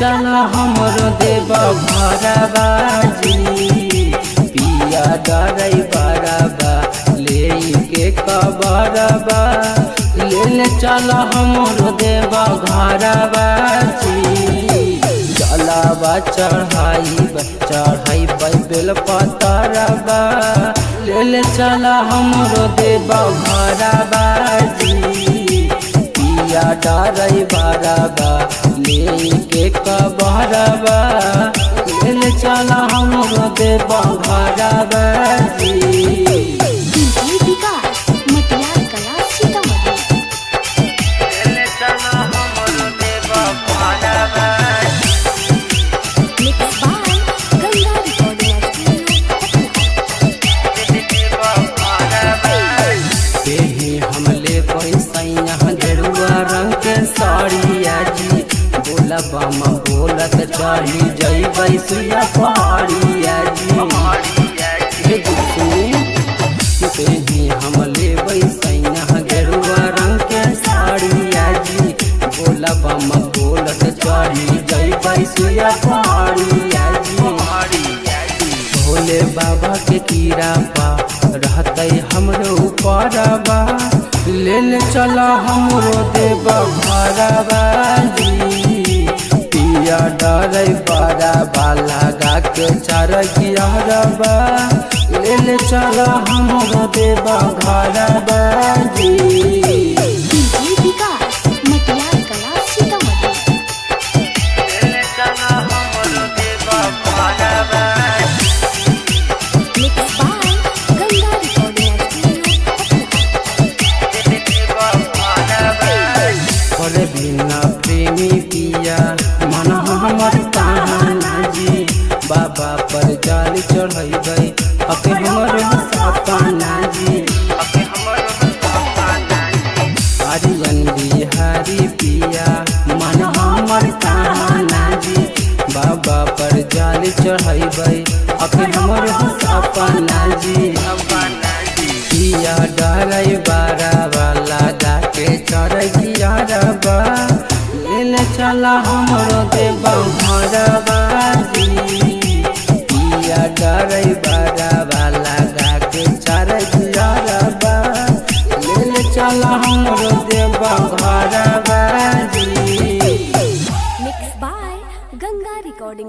चल हमरो देव घरवा जी, पिया डरै बरबा ले के कबरबा। ले चल हमरो देव घरवा जी, जलावा चढ़ाई चढ़ाई बेल पतरबा। ले चल हमरो देव घरवा जी, पिया डरै बरबा ले के कबरबा। ले चल हमरो देव घरवा जी। डीजे विकास मटियार कला सीतामढ़ी। ले चल हमरो देव घरवा। Mix by Ganga recording studio Patna. देही हमले पैसा यहाँ गेरुआ रंग के साड़िया जी, बोला बम बोलत चढ़ी जइबै सुइया पहाड़िया जी। हे गुस्से देही हमले पैसा यहाँ गेरुआ रंग के साड़िया जी, बोला बम बोलत चढ़ी जइबै सुइया पहाड़िया जी। भोले बाबा के कीरा पा रहते हमरो ऊपरबा। ले ले चल हमरो देव घरवा जी, पिया डरै बरबा लगा के चार गियरबा। ले ले चल हमरो देव घरवा जी। डीजे विकास मटियार कला सीतामढ़ी। ले चल हमरो देव घरवा। Mix by Ganga recording studio Patna. पर बिना प्रेमी पिया मन हमर ताना जी, बाबा पर जाल चढ़ैबै अके हमर सपना जी। हरियन बिहारी पिया मन हमर ताना जी, बाबा पर जाल चढ़ैबै अके हमर सपना जी। पिया डरै बारबा लगा के चढ़ गियरबा। ले चल हमरो देव घरवा जी, पिया डरै बारबा लगा के चढ़ गियरबा। ले चल हमरो देव घरवा जी। Mix by Ganga recording.